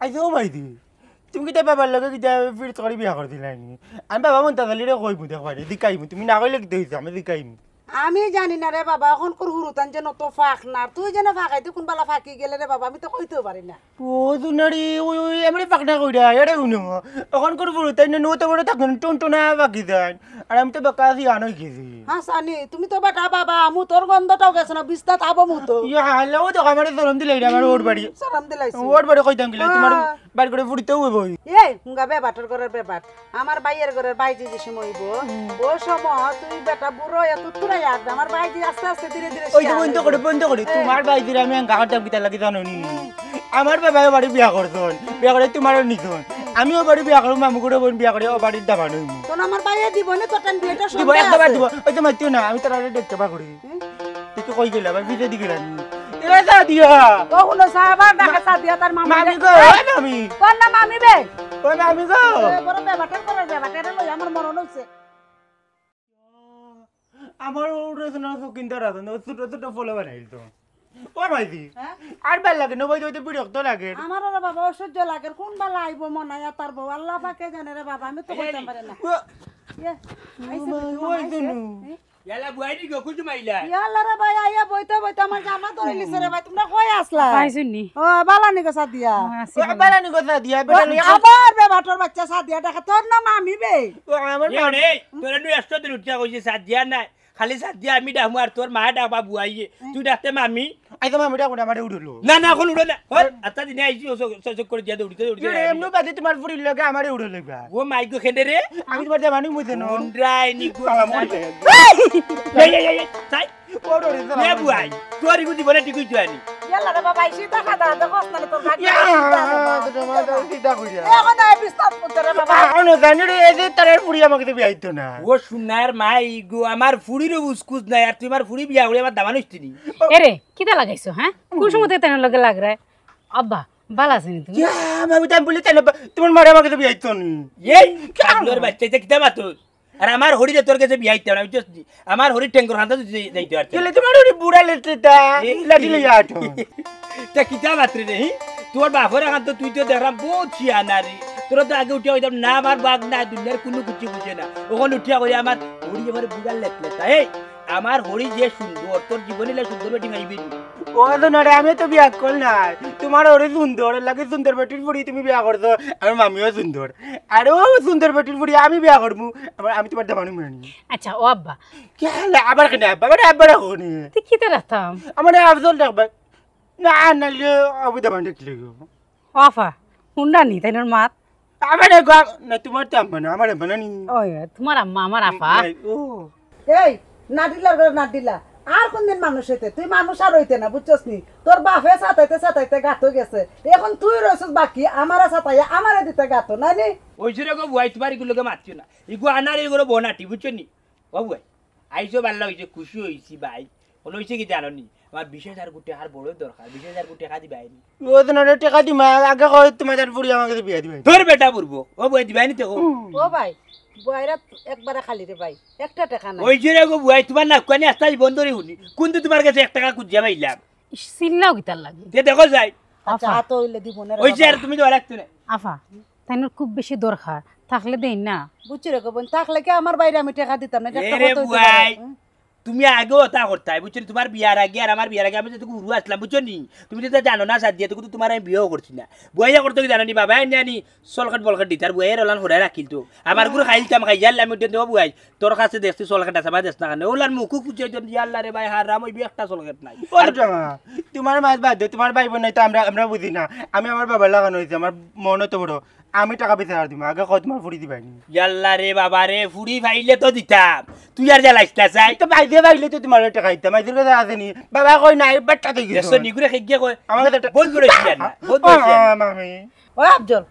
আইসো ও ভাইজি, তুমি কিতা বাবার লগে কিতা ফিরিত করি বিয়া করে দিলাই নি? আমি বাবা মন্তাজ আলীরে কইমু, দেখ ভাই, দিকাইমু, তুমি না কইলে কিতা হইছে, আমি দিকাইমু। আমি জানি না রে বাবা, অখনকুর হুরুতান যেন অত ফাঁক না, তুই যেন ফাঁকাইতে কোন বালা ফাঁকি গেলে রে বাবা, আমি তো কইতেও পারি না। ও দুনারি, ওই, ওই, এমনি ফাঁক না কইরা, এরে হুনো। অখনকুর হুরুতান যেন অত বড় থাকবেন, টুনটুনা ফাঁকি দেন। আর আমি তো বেকা আছি, আন হই গেছি। হাসানি, তুমি তো বেটা বাবা, মুতর গন্ধটাও গেছে না, বিছনাত আবো মুতো। ইয়া, হালা, ও দেখো, আমারে শরম দিলাই রে, আমার ওর বাড়ি। শরম দিলাইছি। ওর বাড়ি কইতাম গিলা, তোমার হ্যাঁ। বাড়ি করে ফুড়িতেও হইব। এই, হুঙ্গা বেবাটর ঘরর বেবাট। আমার ভাইয়ের ঘরর ভাইজি যে সময় হইব, হুম। ও সময় তুই বেটা বুড়ো হইয়া তুত্তুরা ইয়াদ, আমার ভাইজি আস্তে আস্তে ধীরে ধীরে ওই যে শিয়াল বন্ধ হইব। করে, বন্ধ করে, হ্যাঁ। তোমার ভাইজিরে আমি গাঁও দাম কিতা লাগি জানো নি? হুম। আমার বাবায় বাড়ি বিয়া করছন, বিয়া করে তোমারও নিছন। আমিও বাড়ি বিয়া করবো, মামু করে বোন বিয়া করে, ও বাড়ির দামান হইমু। তখন আমার ভাইয়ে দিব না, তোর টান বিয়েটা দিব, সন্ধ্যা একবার আছে। দিব। ওই তো মাতিও না, আমি তার আগে দেখতে পারি। হুম? তুই তো কই গেলে, আবার বিয়ে দিকে রানি। এ সাদিয়া। ও হুনো সাহেব, আর ডাকে সাদিয়া তার মামি মামি রে। গো, এই, ওই মামি। তোর না মামি বে। ওই মামি গো। এ, বড় বেবাটার করে বেবাটারে লই আমার মরণ হইছে। আমার উড়ে শোনা সুকিন্দার আছে, ছোট ছোট ফলো বানাইল তো। ও ভাইজি, হ্যাঁ? আর ভালো লাগে না, ওই যে বিরক্ত লাগে। আমার ওরা বাবা অসহ্য লাগে, কোন বালা আইবো মনে হয় তার বউ, আল্লাহ পাকে জানে রে বাবা, আমি তো এই কইতাম রে। পারি না। ও, ইয়ে, আইছে ওই তো, ওই আইছে। তো নু। হ্যাঁ? ইয়ালা বুয়াইনি গো, কুজু মাইলা। ইয়ালা রে ভাই, আইয়া বইতে বইতে আমার জামা ধরে নিছে রে ভাই, তোমরা কই আসলা? পাইছনি? ও, বালা নি গো সাদিয়া। ও, আছি ও, ভালো। বালা নি গো সাদিয়া, ও, বেটা লইয়া আবার বেবাটর বাচ্চা সাদিয়া ডাকে, তোর নাম আমি বে। ও, আমার এ মা- রে, তোরে নু একশো দিন উঠিয়া কইছি সাদিয়া নাই। খালি সাদিয়া আমি ডাকমু আর তোর মায়ে ডাকবা বুয়াইয়ে। হুম। তুই ডাকতে মামি। আই তো মামি ডাকো না, আমারে উড়লো। না, না, এখন উড়ো না। ওই, আচ্ছা, দিনে আইছি, ও সব, সব, সব করে দিয়া দৌড়িতে, দৌড়িতে এ, আইছি। এমনি বাদে তোমার ফুরির লগে আমারে উড়লো বা। ও মাই গো, খেন্দে রে? আমি তোমার জামানি মুছে নো। উন্ড্রাই নি গো। সালাম আলাইকুম। এই, এই, এই, এই, তাই? ও ডরে, সালাম এ আলাইকুম। বুয়াই, তোর ইগু জীবনে ঠিক হইতো আনি। ইয়াল্লা রে বাবা, এই সিধা সাদা, দেখো, আসলে তোর ভাগ্য ইয়া, সিধা রে বাবা। তোমার সিধা কইরা। এ, এখন আই বিস্তার করতে রে বাবা। আ, অনু জানি রে, এই যে তারার ফুরি আমাকে তো বিয়া দিত না। ও সোনার মাই গো, আমার ফুরিরও উসকুস নাই, আর তুই আমার ফুরি বিয়া করে আমার দামান হইছিস নি। এরে, কিতা লাগাইছো, হ্যাঁ? কোন সময় থেকে তেনার লগে লাগ রে? আব্বা, বালা আছেন তুমি? ইয়া, আমি তো বলি, তাহলে বা-, তোমার মারে আমাকে তো বিয়া দিত নি। এই, কেন? কাজলর বাচ্চা, এটা কিতা মাতস? আর আমার হরি যে তোর কাছে বিয়া দিতে হবে না, বুঝছস নি? আমার হরি টেঙ্গর হান্তা তুই যাইতে পারছিস না। গেলে তোমার হরি বুড়া লেটে তা, এই, লাঠি লইয়া আটো। তা কিতা মাতরে রে, হি? তোর বাপর এখন তো তুই তো দেখলাম বহুত শিয়ানা রে। তোরা তো আগে উঠিয়া কইতাম না, আমার বাঘ না, দুনিয়ার কুনু কিছু বুঝে না। অখন উঠিয়া কই আমার হরি এবার বুড়া লেটলেটা। এই, আমার হরি যে সুন্দর, তোর জীবনে লে সুন্দর বেটি পাইবি নি। ও তো না রে, আমি তো বিয়া কর নাই। তোমার হরি সুন্দর, এর লাগি সুন্দর বেটির ফুড়ি তুমি বিয়া করছো। আমার মামিও সুন্দর। আরে ও সুন্দর বেটির ফুড়ি আমি বিয়া করমু। আমার, আমি তোমার দামানি মানি। আচ্ছা, ও আব্বা। কে হলে আবার কেন আব্বা? মানে আব্বা রাখো নি। তুই কিতা রাখতাম? আমার আফজল ডাকবা। না, নাইলে আবু দামানি ডাকলে গো। ও আফা, হুনরা নি তাইনর মাত? আমার গো, না তোমার তো আম্মা না, আমার আম্মা না নি। ওই, তোমার আম্মা, আমার আফা। নাই, ও। এই, নাডিলার ঘরে নাডিলা। আর কোনদিন মানুষ হইতে? তুই মানুষ আর হইতে না, বুঝছস নি? তোর বাপে সাতাইতে সাতাইতে গাতো গেছে। এখন তুই রইছস বাকি, আমারে সাতাইয়া, আমারে দিতে গাতো, না নি? ওই জন্য গো বুয়াই, তোমার ইগুর লগে মাতিও না। ইগু আনার ইগুর বনাটি, বুঝছো নি? ও বুয়াই, আইছো ভালা অইছে, খুশি অইছি ভাই। অখন অইছে কি জানো নি? আমার বিশ হাজার কোটি আর বড় দরকার, বিশ হাজার কোটি টেকা দিবায় নি। ও তো না রে, টেকা দিমা, আগে কও তোমার ফুড়ি আমার কাছে বিয়া দিবায়। তোর বেটা বুড়বো, ও বুয়াই দিবায় নি তো। ও ভাই, বুয়াইরা একবারে খালি রে ভাই, একটা টেকা নাই। ওই যে রে গো বুয়াই, তোমার নাক কানি আস্তা জীবন ধরি হুনি, কুনদিন তোমার কাছে এক টেকা খুজিয়া পাইলাম? ইস, চিল্লাও কিতার লাগি? তে দেখো যাই। আচ্ছা, আফা। হাত হইলে দিব না রে ওই যে বাবা। আর তুমি তো লাগতো না। আফা, তাইনর খুব বেশি দরকার, থাকলে দেই না। বুঝছি রে গো বোন, থাকলে কি আমার বাইরে আমি টেকা দিতাম না, এটা এ একটা রে কথা হইতে পারে। বুয়াই, হুম? তুমি আগেও ওটা করতায়, বুঝছো নি? তোমার বিয়ার আগে আর আমার বিয়ার আগে আমি তো হুরু আসলাম, বুঝছো নি? তুমি তো জানো না, সাদিয়া তো তোমার আমি বিয়েও করছি না। বুয়াইয়া করতে কি জানো নি? বাবা আনি আনি চলকেট বলকেট দিতার, বুয়াইয়ের ওলান হরাই রাখিল তো। আমার গুলো খাইলতাম, খাইয়া আনলাম, উঠে দেবো বুয়াই। তোর কাছে দেখছি চলকেট আছে, বা দেখ না কেন? ওলার মুখও খুঁজে দিতাম, ইয়া আল্লাহ রে ভাই, হারাম ওই একটা চলকেট নাই। ওর জামা, তোমার মাত বাদ দে, তোমার ভাই বোন নাই তো আমরা, আমরা বুঝি না। আমি আমার বাবার লাগানো হইছে, আমার মনে তো বড়। আমি টেকা পয়সা আর দিমু, আগে কও তোমার ফুড়ি দিবায় নি। ইয়াল্লা রে বাবা রে, ফুড়ি পাইলে তো দিতাম, তুই আর জ্বালাইস না চাই। তো বাইরে পাইলে তো তোমার টেকা দিতাম, বাইরের কাছে আছে নি। বাবা কই নাই, বাচ্চা তো গেছে। নিগুরে খেয়ে গিয়ে কয়, আমার কাছে টেকা বন্ধ করে দিলেন না, বন্ধ করে দিলেন না। মামি। ও আফজল,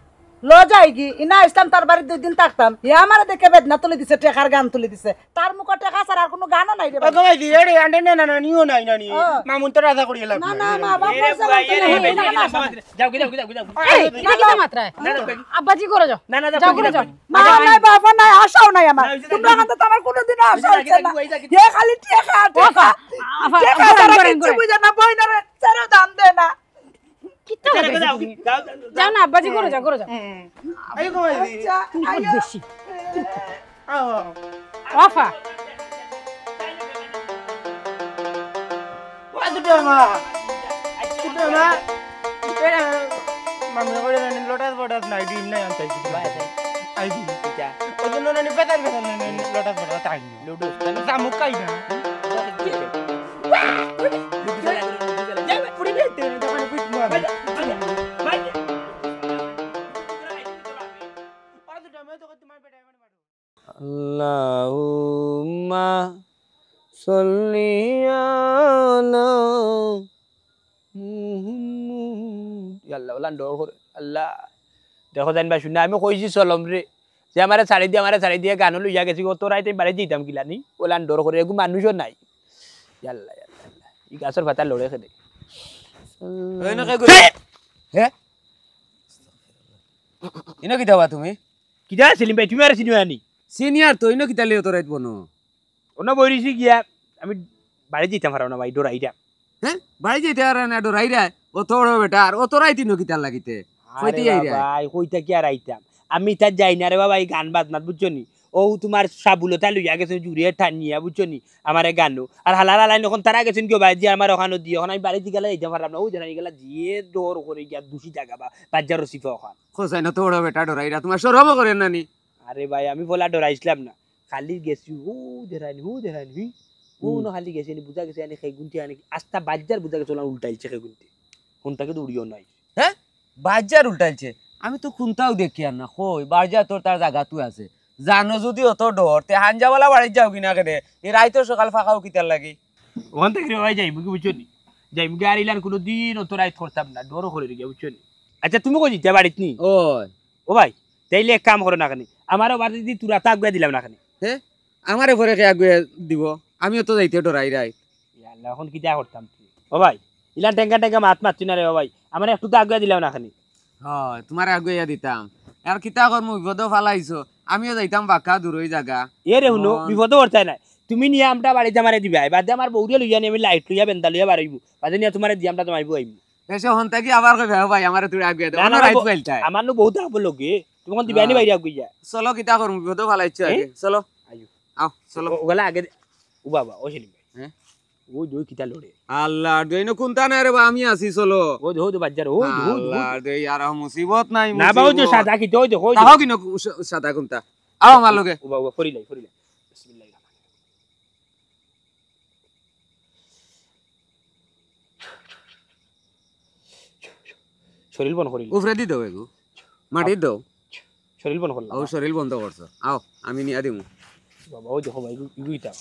ল যাইগি, ইনা ইসলাম তার বাড়িত দুই দিন থাকতাম, হে আমারে দেখে বেদনা তুলি দিছে, টেকার গান তুলি দিছে। তার মুখো টেকা ছাড়া আর কুনু গানও নাই রে ভাই। ওগো ভাই, দিয়ে রে, আন্ডে না, না, না, নিও নাই, না, নি। ও। মামুন তো রাজা করিয়া লাভ না, নাই। না, মা, বাপ এ রে মরছে, বুয়া, বাপ এ রে, মরছে, এ রে, না, না, না, না। যাও, যাও, যাও, যাও, যাও। এই, না, না, মাত্রা। না, না, না। আব্বাজি, ঘরো যাও। না, না, যাও, যাও, যাও, ঘরো যাও। যাও। মা নাই, বাবা নাই, আশাও নাই আমার। না, না, তোমরা না, এখন তো আমার কোনোদিনও আশা না, হইছে না। না, না, না। এ খালি টেকা, টেকা। আফা, টেকা ছাড়া কিচ্ছু বুঝে না, বইনারে ছেড়েও দাম দেয় না। কিতা যাও, যাও, যাও, যাও, যাও। যাও না, আব্বাজি, ঘরো যাও, ঘরো যাও। হুম। আইও, ঘুমাই দি। আচ্ছা, আইও। বেশি। আও। আফা। ও, দুটো মা। দুটো মা। এরা মামলা করে না, লোটাস ফোটাস নাই, ডিম নাই, আনতে আইছি। ভাই, ভাই। আই ডিম। যা। ওই জন্য না, বেতার বেতার না, লোটাস ফোটাস তাই। লুডুস, তাহলে শামুক খাই না। আল্লাহুম্মা সাল্লি আলা মুহাম্মদ। ইয়া আল্লাহ, ওলান ডর করে। আল্লাহ। দেখো জান ভাই, শুনে আমি কইছি চলম রে। যে আমারে ছাড়ি দিয়া, আমারে ছাড়ি দিয়া গানও লইয়া গেছি, অত রাইত আমি বাড়ি যাইতাম কিলা নি? ওলান ডর করে, এগু মানুষও নাই। ইয়াল্লা, ইয়াল্লা, ইয়াল্লা। ই গাছর পাতা লড়ে খেলে। এই নকে ঘুরে। হে? ইনো কিতা বা তুমি? কিতা সেলিম ভাই, তুমি আর চিনিও আনি? সিনিয়র তো, ইনো কিতা লিও তোর রাইত বনো? অনো বইরিছি গিয়া, আমি বাড়ি যাইতাম পারো না ভাই, ডরাইরা। হ্যাঁ? বাড়ি যাইতে আর না ডরাইরা? অত বড় বেটা, আর অত রাইত ইনো কিতার লাগিতে? আরে কইতে যাইরা? বাবা, কইতা কি আর আইতাম? আমি ইতা যাই না রে বাবা, এই গান বাজনাত, বুঝছো নি? ও তোমার সাবুলতা লইয়া গেছে জুড়ে টানিয়া, বুঝছো নি? আমারে গানো। আর হালার হালাই নখন তারা গেছেন কি ভাই, যে আমার ওখানো দিয়ে, ওখানে আমি বাড়ি দিকে যাইতাম পারলাম না। ও জানা গেলা যে ডর করে গিয়া দুষি জায়গা বা বাজার রসিফা ওখান। খোঁজাই না তো বড় বেটা ডরাইরা, তোমার শরমও করে না নি? আরে ভাই, আমি বলা ডরাইছিলাম না। খালি গেছি, হু দেরানি, হু দেরানি, হুই। হু হুম। ন খালি গেছি, এনে বুঝা গেছে, এনে খেগুনটি আনে কি, আস্তা বাজার বুঝা গেছে, ওলা উল্টাইছে খেগুনটি। কোনটাকে দৌড়িও নাই। হ্যাঁ? বাজার উল্টাইছে? আমি তো কোনটাও দেখি আর না। কই, বাজার তোর তার জায়গা তুই আছে। জানো যদি অত ডর, তে হাঞ্জাওয়ালা বাড়িত যাও কি না কেনে? এই রাইতো সকাল ফাঁকাও কিতার লাগি? ওখান থেকে রে ভাই যাইমু কি বুঝছো নি? যাইমু কি আর ইলান কোনো দিন অত রাইত করতাম না, ডরও করে রে গিয়া, বুঝছো নি? আচ্ছা, তুমি কই দিতে বাড়িত নি? ওই। ও ভাই, তাইলে এক কাম করো না কেনে? আমারও বাড়ি দি তুরাতা আগুয়া দিলাম না কেনে? হে? আমারে পরে কে আগুয়া দিব? আমিও তো যাইতে ডরাই রাই। ইয়াল্লা, এখন কিতা করতাম তুই? ও ভাই, ইলান টেঙ্গা টেঙ্গা মাত মাতছি না রে, ও ভাই। আমারে একটু তো আগুয়া দিলাম না কেনে? হয়, তোমারে আগুয়া দিতাম। আর কিতা করমু, বিপদও ফালাইছো। আমিও যাইতাম বাক্কা দূরই জাগা। এ রে হুনো, মন বিপদও করতাই নাই। তুমি নিয়া আমরা বাড়িত আমারে দিবায়। বাদে আমার বউরে লইয়া নি আমি লাইট লইয়া বেন্দা লইয়া বারইমু। বাদে নিয়া তোমারে দিয়া আমরা তোমার বউ আইমু। এসে হন থাকি আবার কইবে, "ও ভাই, আমারে তুই আগুয়া দে।" না, অন্য না, রাইত বউ, ফাইলতায়। আমার নু বউ থাকবো লগে। তুমি কোন দিবানি বাইরে আগুইয়া? চলো, কিতা করমু, বিপদো ফালাইছো আগে। চলো। আইও। আও, চলো। ও, ওগুলা আগে দে-, ও বাবা, ও সেলিম ভাই। হ্যাঁ? ও দুই কিতা লড়ে। আল্লাহর দুই, ইনো কুন্তা নাই রে বা, আমি আছি, চলো। ও দেখো, ও বাজার, ও দেখো, ও দেখো। আল্লাহর দুই, আর মুসিবত নাই, না বা, ওই যে মুসিবত। সাদা কিতা, ওই দেখো, ওই দেখো। তাহো কিনো সা-, সাদা কুন্তা? আও আমার লগে। ও বাবা, ফরিলাই, ফরিলাই। বিসমিল্লাহির রহমানির রহিম। শরীর বন করিল। উফরেদি দেও এগু। মাটি দেও। শরীর বন করলাম। ও শরীর বন্ধ করছো। আও, আমি নিয়া দিমু। বাবা, ওই দেখো ভাই, ইগু, ইগু ইতা।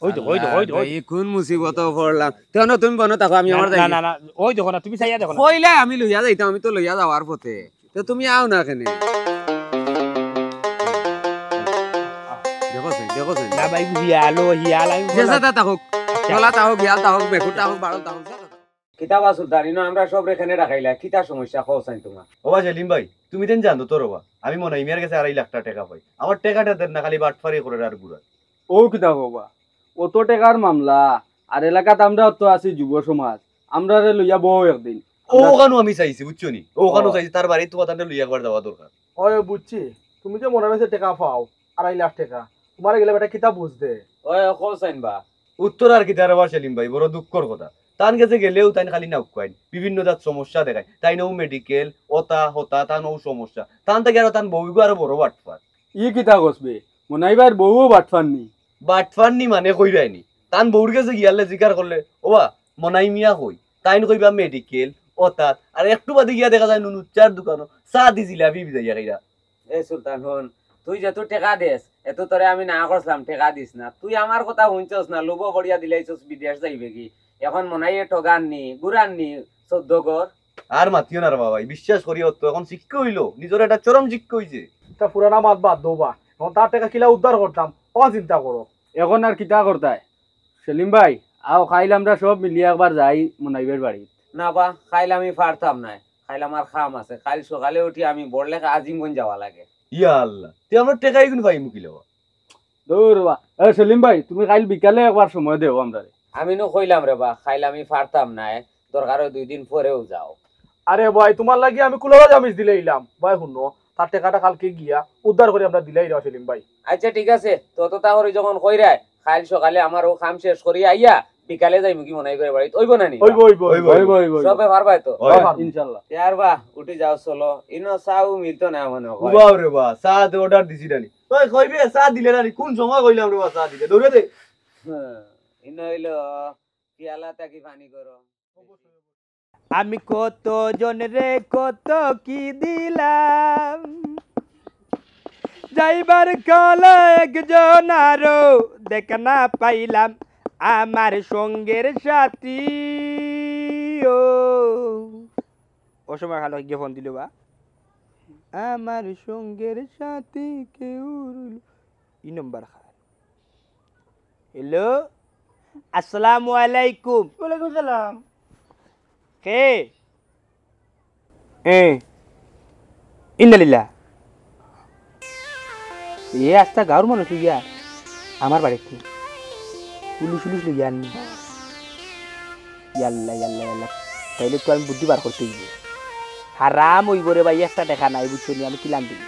ওই দেখো, ওই দেখো, ওই দেখো, ওই আল্লাহ, দেখো। এই কোন মুসিবত পড়লাম। তেও না, তুমি বনো, তাকো আমি আমার না, যাই। না, না, ওই দেখো না, তুমি চাইয়া দেখো না। কইলে আমি লইয়া যাইতাম, আমি তো লইয়া যাওয়ার পথে। তো তুমি আও না কেনে? দেখো চাই, দেখো চাই। না ভাই, হিয়াল, ও হিয়াল, আমি যে বললাম। যেটা থাকুক, আচ্ছা। গলা থাকুক, হিয়াল থাকুক, বেকুর থাকুক, বাড়ল থাকুক, যেটা থাকুক। কিতা বা সুলতান, ইনো আমরা সবরে কেনে ডাকাইলা, কিতা সমস্যা কও চাই তোমার? ও বা সেলিম ভাই, তুমি তেন জানো তো রে বা, আমি মনাই মিয়ার গেছে আড়াই লাখ টেকা পাই। আমার টেকাটা দেন না, খালি বাটফারি করে আর ঘুরার। ও কিতা কও বা, অত টেকার মামলা, আর এলাকাত আমরা অত আছি যুব সমাজ, আমরারে লইয়া বও একদিন। ও আমরা ওখানো আমি চাইছি, বুঝছো নি? ও ওখানো ও। চাইছি, তার বাড়িত তোমার তানরে লইয়া একবার যাওয়া দরকার। ওই বুঝছি, তুমি যে মনাই মিয়ার গেছে টেকা পাও, আড়াই লাখ টেকা, তোমারে গেলে বেটা কিতা বুঝ দে? ওই কও চাইন বা। উত্তর আর কিতা রে বা সেলিম ভাই, বড় দুঃখর কথা। তান গেছে গেলেও তাইন খালি নাউক্কাইন, বিভিন্ন জাত সমস্যা দেখাইন। তাইন ও মেডিকেল, অতা, হতা, তান ও সমস্যা। তান থাকি আরো তান বউগু আরো বড় বাটফার। ই কিতা কস বে? মনাই ভাইর বউও বাটফার নি? বাটফার নি মানে কইরায় নি। তান বউর গেছে গিয়ালে জিকার করলে, "ওবা, মনাই মিয়া কই?" তাইন কইবা মেডিকেল, অতাত। আর একটু বাদে গিয়া দেখা যায় নুনুচ্চার দোকানো চা দি জিলাপি ভিজাইয়া খাইরা। এ সুলতান হুন, তুই যেতু টেকা দেস, এতু তোরে আমি না করছলাম, টেকা দিস না। তুই আমার কথা হুনছস না, লোভো করিয়া দিলাইছস বিদেশ যাইবে কি। এখন মনাইয়ে ঠগার নি, ঘুরার নি, চৌদ্দ ঘর। আর মাতিও না রে বাবা, বিশ্বাস করিও তো এখন শিক্ষা অইলো, নিজর একটা চরম শিক্ষা অইছে। তা পুরানা মাত বাদ দেও বা, এখন তার টেকা কিলা উদ্ধার করতাম, অ চিন্তা করো। এখন আর কিতা করতায়? সেলিম ভাই, আও কাইল আমরা সব মিলিয়া একবার যাই মনাইবের বাড়িত। না বা, কাইল আমি পারতাম নায়, কাইল আমার কাম আছে। কাইল সকালে উঠি আমি বড়লেখা আজিমগঞ্জ যাওয়া লাগে। ইয়া আল্লাহ, তে আমরা টেকা ইগুন পাইমু কিলা বা? দূর বা। এ সেলিম ভাই, তুমি কাইল বিকালে একবার সময় দেও আমরারে। আমি নু কইলাম রে বা, কাইল আমি পারতাম নায়, দরকার অয় দুই দিন পরেও যাও। আরে ভাই, তোমার লাগি আমি কুলালা জামিজ দিলাইলাম। ভাই হুনো, তার টেকাটা কালকে গিয়া উদ্ধার করি আমরা দিলাইরাম সেলিম ভাই। আচ্ছা ঠিক আছে, তো তো তাহলে যখন কইরায়, কাইল সকালে আমার ও কাম শেষ করি আইয়া বিকালে যাইমু কি মনাই ভাইর বাড়িত, অইবো না নি? অইবো, অইবো, অইবো, অইবো, অইবো। সবে পারবায় তো? অয়। ইনশাআল্লাহ। ইয়ার বা, উঠি যাও চলো, ইনো চাও মিলতো না মনে অয়। উবাও রে বা, চা তো অর্ডার দিছি নানি। ওই কইবে চা দিলে নানি, কোন সময় কইলাম রে বা চা দিলে? দৌড়ে দে। হ্যাঁ, ইনো অইলো পিয়ালা থাকি পানি গরম। আমি কত জনরে কত কি দিলাম, যাইবার কালে একজন আরো দেখা না পাইলাম, আমার সঙ্গের সাথী। ও, ও সময় খালো গিয়ে ফোন দিল বা, আমার সঙ্গের সাথী কেউ রইল। ই নম্বর খান। হ্যালো, আসসালামু আলাইকুম। ওয়ালাইকুম সালাম। কে? এ, ইন্নালিল্লাহ। এ আস্তা গাঁওর মানুষ লইয়া আমার বাড়িত পুলিশ উলিশ লইয়া আননি। ইয়াল্লা, ইয়াল্লা, ইয়াল্লা। তাইলে তো আমি বুদ্ধি বার করতে অইবো। হারাম অইবো রে ভাই, একটা টেকা নাই, বুঝছো নি? আমি কিলান দিবি।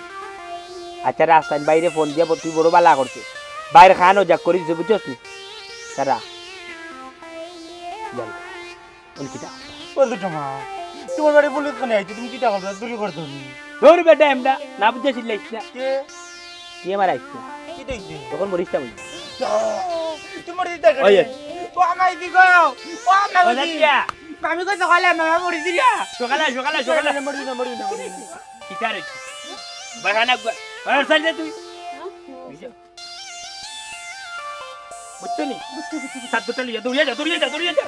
আচ্ছা, রাস্তায় বাইরে ফোন দিয়া ব-, তুই বড় বালা করছে। বাইরে খান ও যাক করি দিছে, বুঝছস নি? তারা। ইয়াল্লা। অন কিতা? ও দুটো মা, তোমার বাড়ি পুলিশ কেনে আইছে? তুমি কিতা করবে? চুরি করছো নি? ধুর বেটা, এমডা না বুঝে চিল্লাইস না। কে? তুই আমার আইস না। কি দেখবি? তখন মরিস না বুঝলি। তুমি মরে দিতে ওই। ও আমায় দি গো। ও আমায় ওই দি। দেখিয়া। আমি কই সকালে মামা মরে দিলা। সকালে, সকালে, সকালে। মরে দিনা, মরে দিনা, মরে দিনা। কিতা রে? বাহানা গো। আর সাইডে তুই। বুঝছো নি? বুঝছি, বুঝছি, বুঝছি। সাত দুটা লইয়া, দৌড়িয়া যা, দৌড়িয়া যা, দৌড়িয়া যা।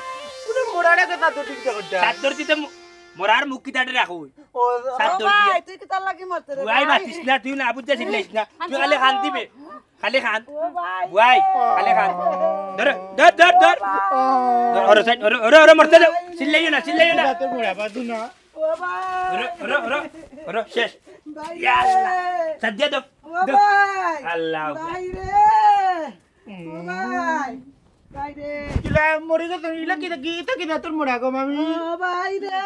পুরো মোড়াটাকে সাত দুটা দিতে করতে। সাত দৌড় দিতে মো-, মোড়ার মুখ কিতাটে রাখো। ও, সাত ও দৌড় দিয়া। ভাই, তুই কিতা লাগি মারতে রে বুয়াই ভাই? মাতিস না, তুই না বুঝা চিল্লাইস না। তুই খালি খান দিবে। খালি খান। ও ভাই। বুয়াই, খালি খান। ধরো, ধর, ধর, ধর। ও ভাই। ধর, ওরে সাইড, ওরে, ওরে, ওরে মরতে দাও। চিল্লাইও না, চিল্লাইও না। তোর মোড়া বাজু না। ও ভাই। ওরে, ওরে, ওরে, ওরে, শেষ। ভাই ইয়া আল্লাহ। রে। সাত দিয়া দাও। ও দাও। ভাই। আল্লাহ। ভাই রে। ও ভাই। ভাই রে। কিলা মরে গেছে, ইলা কিতা, কি, ইতা কিতা তোর মোড়া গো মামি? ও ভাই রে।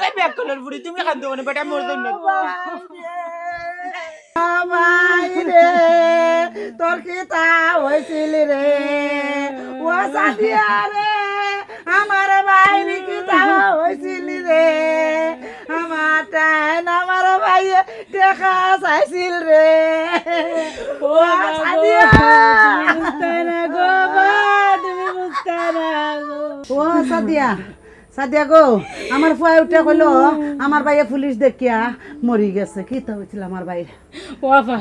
এই ব্যাক কলার ফুড়ি, তুমি কান্দো কেনে? বেটা মরে যাও না। ও ভাই রে। ভাই রে, তোর কিতা হইছিল রে? ও সাদিয়া রে, আমার ভাইর কিতা হইছিল রে? আমার টাইন আমার ভাইয়ে টেকা চাইছিল রে। ও ও বাবা, সাদিয়া। তুমি বুঝতায় না গো বা, তুমি বুঝতায় না গো। ও সাদিয়া, সাদিয়া গো, আমার ফুয়ায় উঠে কইলো, আমার ভাইয়ে পুলিশ দেখিয়া মরি গেছে। কিতা হইছিল আমার ভাইর? ও আফা,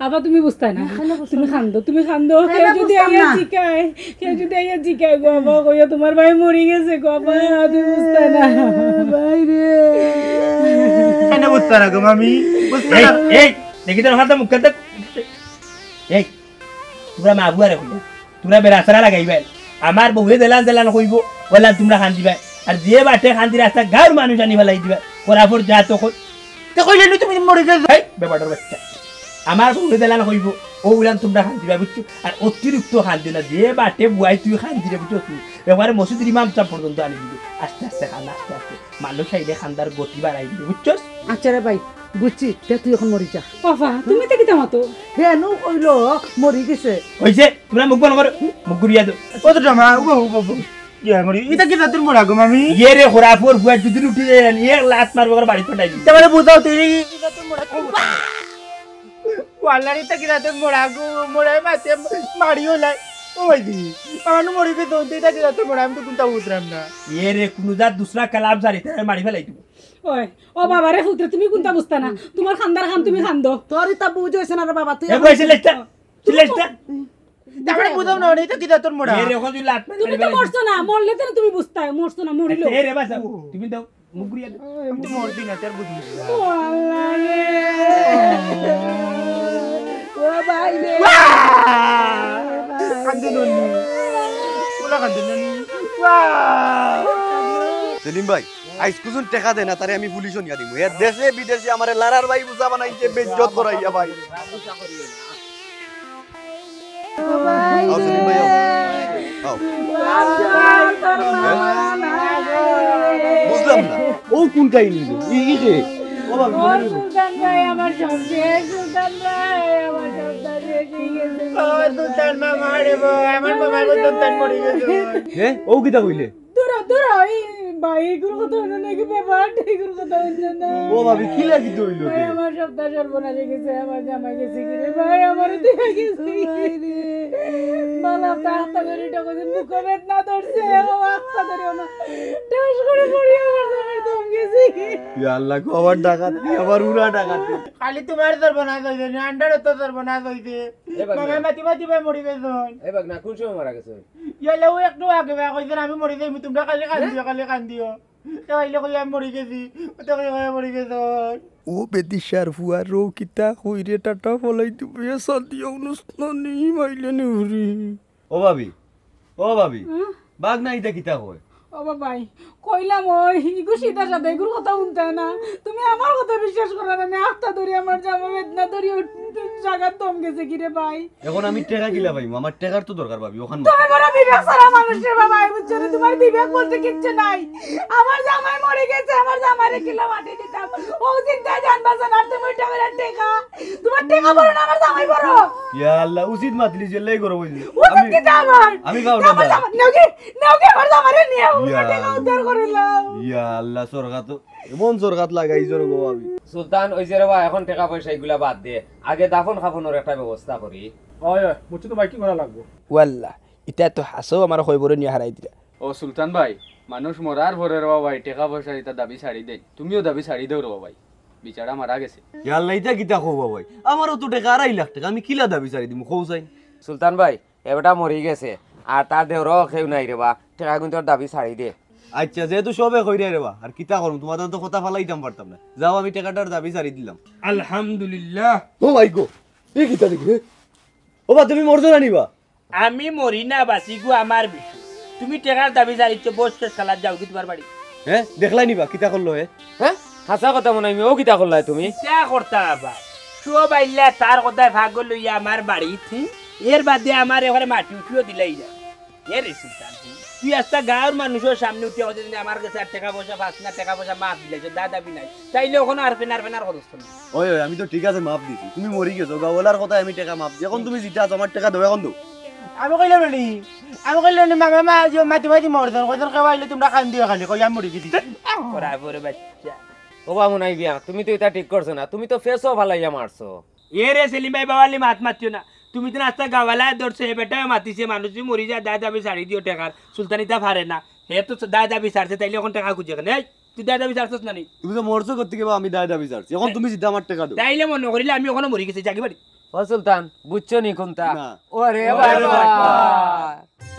আফা তুমি বুঝতায় না। না, কেনে বুঝতাম তুমি না? কান্দো, তুমি কান্দো। কেনে কেউ যদি বুঝতাম আইয়া না? জিকায়, কেউ যদি আইয়া জিকায় গো আফা, কইও তোমার ভাই মরি গেছে গো আফা, তুমি বুঝতায় না। ভাই রে। কেনে বুঝতায় না গো মামি? বুঝতায় এই, না। এই, দেখি তোর হাতে মুখ কাটতে। এই, তোমরা মা বুয়ারে কইয়া, তোমরা বেড়াছাড়া লাগাইবায়। আমার বউয়ে যেলান যেলান কইবো, ওলান তোমরা কান্দিবায়। আর যে বাটে কান্দি রাস্তা গাঁওর মানুষ আনি ফালাই দিবায়। করাফর যা তো কই। তে কইলে নি তুমি মরি গেছো। এই, বেবাটর বাচ্চা। আমার বউয়ে যেলান কইবো, ও উলান তোমরা কান্দিবায়, বুঝছো? আর অতিরিক্ত কান্দিও না, যে বাটে বুয়াই তুই কান্দিরে, বুঝছো তুই? একবারে মসজিদর ইমাম সাব পর্যন্ত আনি দিবে। আস্তে আস্তে কান্দা, আস্তে আস্তে। মানুষ আইলে কান্দার গতি বাড়াই দিবে, বুঝছস? আচ্ছা রে ভাই, বুঝছি, তে তুই এখন মরি যা। বাবা, তুমি তো কিতা মাতো? হে, নু কইলো, মরি গেছে। কইছে, তোমরা মুখ বন্ধ করো, মুখ ঘুরিয়া দাও। ও তো জামা, উবা, উবা, উবা। ইয়া মরি, ইটা কিতা তোর মরা গো মামি? ইয়ে রে, খোরা ফুয়ার বুয়া যদি উঠি যায়, এক লাত মারবো, করে বাড়ি পাঠাই দিবি। তারপরে বুঝাও, তুই এই, ইটা তোর মরা। ওয়াল্লার ইটা কিতা তোর মরা গো, মরা মাতে মারিও লাই। ও ভাই দি, আমার মরি গেছে, ইটা কিতা তোর মরা, আমি তো কুন্তা বুঝলাম না। ইয়ে রে, কুনু জাত দুসরা কালাম সারি, তারে মারি ফালাই দিবো। ওই, ও বাবা রে, পুত্রে, তুমি কুন্তা বুঝতা না? তোমার কান্দার কাম তুমি কান্দো। তোর ইতা বুঝ হইছে না রে বাবা, তুই এ এখন বয়সে লেখতা, তুই লেখতা। তারপরে বুঝাও না, ইটা কিতা তোর মরা? এ রে, ওখান তুই লাত মারি তুমি তো মারি মরছো না, মরলে তো তুমি বুঝতায়, মরছো না, মরিল। এ রে বাসা, তুমি দাও, মুখ ঘুরিয়া দাও। আমি তো মরছি না, তার বুঝি না। ও আল্লাহ রে। ও ভাই রে। কান্দে ননি। ওলা কান্দে ননি। সেলিম ভাই, আইজ কুজন টেকা দে না, তারে আমি পুলিশো নিয়া দিমু। এ দেশে বিদেশে আমারে লারার ভাই বুঝা বানাইছে, বেইজ্জত করাইয়া ভাই। আও সেলিম ভাই, আও। আও। বুঝলাম না। ও কোন কাহিনী হইল? ই, ই কে? ও বাবা, ও সুলতান ভাই, আমার সব শেষ, সুলতান ভাই, আমার সব শেষ হয়ে গেছে। ও সুলতান মামা রে বা, আমার মামা গো সুলতান মরে গেছে। হে? ও কিতা কইলে? দূর হ, দূর হ, এই ভাই, এগুর কথা হইল নাকি ব্যাপার, এগুর কথা হইল না। ও ভাবি, কি লাগি তো হইল ভাই, কে? আমার সবটা সর্বনাশ হয়ে গেছে, আমার জামাই গেছে কি রে ভাই, আমার তো হয়ে গেছে। ভাই রে। বালা, তা হাতটা ধরে টাকা দিয়ে মুখে বেদনা ধরছে, ও আত্মা ধরে না। ঠাস করে পড়ি আমার জামাই দম গেছে। ইয়া আল্লাহ, গো, আবার ডাকাতি, আবার উড়া ডাকাতি। খালি তোমার সর্বনাশ হইছে না, আন্ডারও তো সর্বনাশ হইছে। এ বাগনা। মামায় মাতি মাতি ভাই মরি গেছন। এ বাগনা, কোন সময় মারা গেছন? ইয়ালে ও একটু আগে ভাই কইছন, "আমি মরি যাইমু, তোমরা খালি কান্দিও, খালি কান্দিও।" তো আইলে কই, "আমি মরি গেছি।" ও তো কই, "আমি মরি গেছন।" ও বেদিশার ফুয়া রো কিতা কই রে, টাটা ফলাই দিবি, এ সাদিয়া উনুস নানি মাইলে নিউরি। ও ভাবি, ও ভাবি, হুম? বাগনা ইতা কিতা কয়? ও বাবাই, কইলাম ওই, ইগু সিধা সাদা, ইগুর কথা হুনতায় না। তুমি আমার কথা বিশ্বাস করো না, আমি আখতা ধরি আমার জামা বেদনা ধরি ওই জাগাত দম গেছে কি রে ভাই? এখন আমি টেকা কিলা পাইমু? আমার টেকার তো দরকার ভাবি, ওখান তুমি বড় বিবেক ছাড়া মানুষ রে বাবাই, বুঝছো না? তোমার বিবেক বলতে কিচ্ছু নাই। আমার জামাই মরে গেছে, আমার জামাইরে কিলা মাটি দিতাম। ও চিন্তায় জান বাঁচান, আর তুমি উল্টা করে টেকা। তোমার টেকা বড় না, আমার জামাই বড়? ইয়া আল্লাহ, উচিত মাতলি যে লাই গরম হইছে। উচিত আমি, কিতা আমার? আমি খাও না আমার না। জামাই, নেওগি, নেওগি আমার জামাইরে নিয়া, ইয়া টেকা আল্লাহ। উদ্ধার করে লাও। ইয়া আল্লাহ, সরকার তো এমন সরকার লাগাইছে রে গো আমি। সুলতান, ওই যে রে বা, এখন টেকা পয়সা ইগুলা বাদ দে, আগে দাফন কাফনর একটা ব্যবস্থা করি। ওই, ওই, বুঝছো তো ভাই, কি করা লাগবো? ওয়াল্লাহ, ইটা তো হাসো আমার কইবরে নিয়া হারাই দিলা। ও সুলতান ভাই, মানুষ মরার পরে রে বা ভাই, টেকা পয়সা ইতা দাবি ছাড়ি দেয়, তুমিও দাবি ছাড়ি দেও রে বা ভাই। বিচারা মারা গেছে। ইয়া আল্লাহ, ইতা কিতা কও বা ভাই? আমারও তো টেকা আড়াই লাখ টেকা, আমি কিলা দাবি ছাড়ি দিমু, কও চাই? সুলতান ভাই, এ বেটা মরি গেছে, আর তার দেহরও কেউ নাই রে বা, টেকা কিন্তু আর দাবি ছাড়ি দে। আচ্ছা, যেহেতু সবে কইরা রে বা, আর কিতা করমু, তোমার তো কথা ফালাইতাম পারতাম না। যাও, আমি টেকাটার দাবি ছাড়ি দিলাম। আলহামদুলিল্লাহ। ও ভাই গো, এ কিতা দেখি, হে? ও বা, তুমি মরছো না নি বা? আমি মরি না বাঁচি গো, আমার বিষয়। তুমি টেকার দাবি জানিচ্ছ, বস শেষ কালার যাও কি তোমার বাড়ি? হ্যাঁ, দেখলাই নি বা, কিতা করলো হে? হ্যাঁ, হাছা কথা মনে হয়, ও কিতা করলাই তুমি? কিতা করতা বাবা? সব আইলা তার কথায় পাগল লইয়া আমার বাড়িত, হুম? এর বাদে আমার এখানে মাটি উঠিও দিলাই না। এ রে সুলতান, হুম? তুই আস্তা গাঁওর মানুষর সামনে উঠিয়া কইতে, "আমার গেছে আর টেকা পয়সা পাস না, টেকা পয়সা মাফ দিলাইছো, দায় দাবি নাই।" তাইলে অখন আর ফেনার ফেনার খরচ করবি। ওই, ওই, আমি তো ঠিক আছে মাফ দিছি, তুমি মরি গেছো, গাঁওয়ালার কথায় আমি টেকা মাফ দিছি। অখন তুমি যেটা আছো আমার টেকা দেও, অখন দেও। আমি কইলাম নি, আমি কইলাম নি, মামা, মা, যে মাতি মাতি মরছইন, কইছইন কেউ আইলে তোমরা কান দিও খালি, কই আমি মরি গেছি। ওরা পরে বাচ্চা। ও বামুন আইবিয়া, তুমি তো ইতা ঠিক করছো না, তুমি তো ফেসও ফালাইয়া মারছো। এ রে সেলিম ভাই, বাবালি মাত মাতিও না। তুমি তো আস্তা গাওয়ালা ধরছো, হে বেটায় মাতিছে, মানুষ মরি যায়, দায় দাবি ছাড়ি দিও টেকার। সুলতান ইতা পারে না। হে তো দায় দাবি ছাড়ছে, তাইলে অখন টেকা খুঁজে কেনে? এই, তুই দায় দাবি ছাড়ছস না নি? তুমি তো মরছো করতে গেবা, আমি দায় দাবি ছাড়ছি। অখন তুমি যেটা আমার টেকা দেও। তাইলে মনো করিলে আমি অখনো মরি গেছি, যাগি বাড়ি। ও সুলতান, বুঝছো নি কোনটা? না। ওরে ওরে বাবা। বাবা।